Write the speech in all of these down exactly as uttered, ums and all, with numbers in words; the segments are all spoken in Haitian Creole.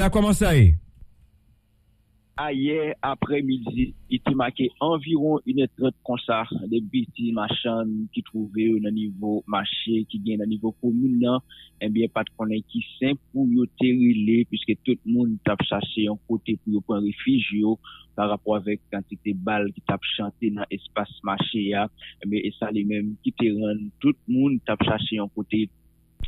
la, kòman sa ye? Ayè aprèmidi, li te make anviwon inè trant konsa, de piti machann ki twouve yo nan nivo mache ki gen nan nivo komin nan, ebyen, pa t konnen ki sen pou yo te rele, piske tout moun t ap chache yon kote pou yo pran refij yo, pa rapò avèk kantite bal ki t ap chante nan espas mache a. Ebyen, e sa li menm ki te rann tout moun t ap chache yon kote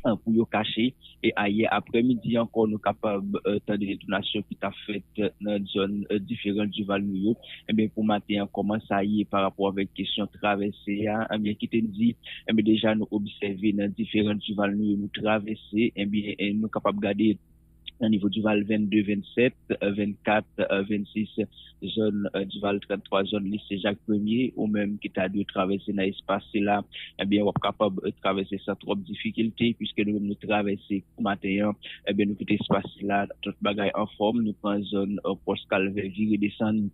pou yo kache. E ayè aprèmidi ankò, nou kapab tande detonasyon ki t ap fèt nan zòn diferan Dival nou yo. Ebyen, pou maten an, kòman sa ye pa rapò avèk kesyon travèse a? Ebyen, ki te di, ebyen, deja nou obsève nan diferan Dival nou yo, nou travèse, ebyen, nou kapab gade nan nivo Dival vennde, vennsèt, vennkat, vennsis, zòn Dival tranntwa, zòn Lise Jak Premye, ou menm ki ta dwe travèse nan espas sila, ebyen, w ap kapab travèse san twòp difikilte, piske nou menm nou travèse pou maten an, ebyen, nou kite espas sila, tout bagay anfòm, nou pran zòn Pòs Kalvè, vire desann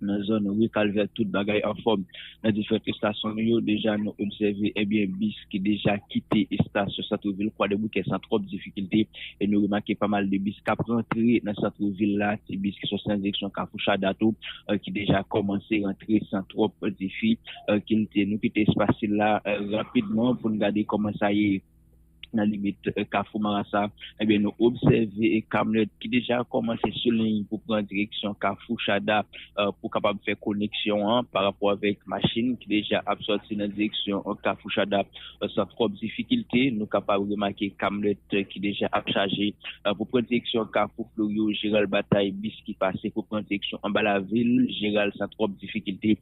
nan zòn Ri Kalvè, tout bagay anfòm. Nan diferan estasyon nou yo, deja nou obsève, ebyen, bis ki deja kite estasyon Santrevil Kwadèboukè san twòp difikilte, e nou remake pa mal de bis k ap rantre nan santrevil la, ti bis ki sòti nan direksyon Kafou Chada tou, ki deja kòmanse rantre san twòp difi, ki l te nou kite espas la rapidman pou n gade kòman sa ye nan limit Kafou Marasa. Ebyen, nou obsève kamyonèt ki deja kòmanse sou liy pou pran direksyon Kafou Chada, pou kapab fè koneksyon an pa rapò avèk machin ki deja ap sòti nan direksyon Kafou Chada san twòp difikilte. Nou kapab remake kamyonèt ki deja ap chaje pou pran direksyon Kafou Floryo, Jeral Batay, bis ki pase pou pran direksyon anba lavil, Jeral san twòp difikilte,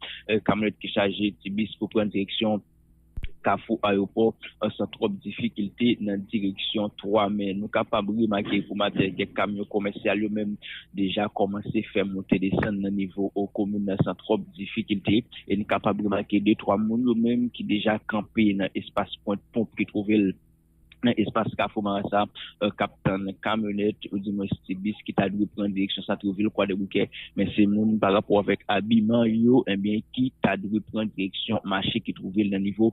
kamyonèt ki chaje ti bis pou pran direksyon Kafou Ayewopò san twòp difikilte nan direksyon twa mè. Nou kapab remake pou maten kèk kamyon komèsyal yo menm deja kòmanse fè monte desann nan nivo komin nan san twòp difikilte. E n kapab remake de twa moun yo menm ki deja kanpe nan espas pwent ponp ki twouve l nan espas Kafou Marasa, k ap tann kamyonèt, oudimwens ti bis ki ta dwe pran direksyon Santrevil Kwadèboukè. Men se moun pa rapò avèk abiman yo, ebyen, ki ta dwe pran direksyon mache ki twouve l nan nivo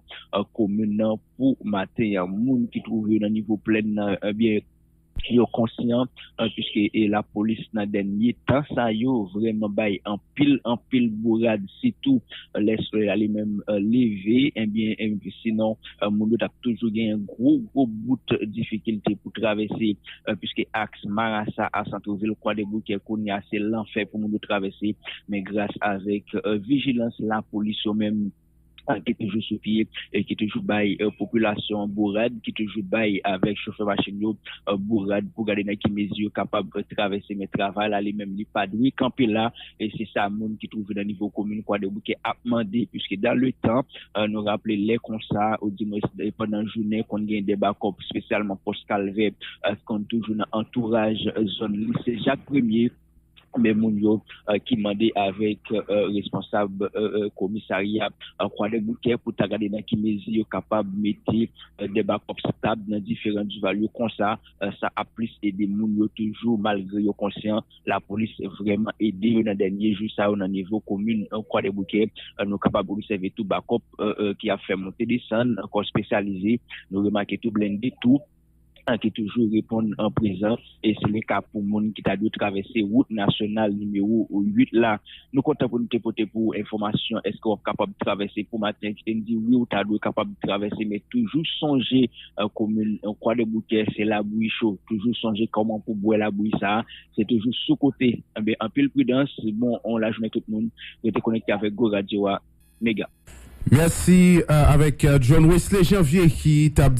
komin nan pou maten an. Moun ki twouve yo nan nivo plèn nan, ebyen, yo konsyan, piske e lapolis nan dènye tan sa yo vrèman bay anpil, anpil bourad, sitou lè solèy la li menm leve, ebyen, sinon, moun yo t ap toujou genyen gwo, gwo bout difikilte pou travèse, piske aks Marasa a Santrevil Kwadèboukè kounye a se lanfè pou moun yo travèse, men gras avèk vijilans lapolis yo menm ki toujou sou pye e ki toujou bay popilasyon an bourad, ki toujou bay avèk chofè machin yo bourad pou gade nan ki mezi yo kapab travèse. Men travay la li menm li pa dwe kanpe la, e se sa moun ki twouve nan nivo komin Kwadèboukè ap mande, piske dan le tan, nou raple lè konsa, oudimwens pandan jounen, konn gen de bakòp, espesyalman Pòs Kalvè, ki konn toujou nan antouraj zòn Lise Jak Premye. Men moun yo ki mande avèk responsab komisarya Kwadèboukè pou ta gade nan ki mezi yo kapab mete de bakòp stab nan diferan Dival yo, konsa sa ap plis ede moun yo toujou, malgre yo konsyan lapolis vrèman ede yo nan dènye jou sa yo nan nivo komin Kwadèboukè. Nou kapab obsève tou bakòp ki ap fè monte desann, kò espesyalize, nou remake tou blende tou ki toujou reponn an prezan, e se le ka pou moun ki ta dwe travèse wout nasyonal nimewo uit la. Nou kontan pou nou te pote pou ou enfòmasyon, èske w ap kapab travèse pou maten, ki te n di wi, ou ta dwe kapab travèse, men toujou sonje komin Kwadèboukè se labwi cho, toujou sonje kòman pou bwè labwi sa a, se toujou sou kote. Enben, anpil pridans, bon, on lajounen tout moun, rete konekte avèk Go Radio a, Mega. Mèsi avèk John Wesley Janvier ki t ap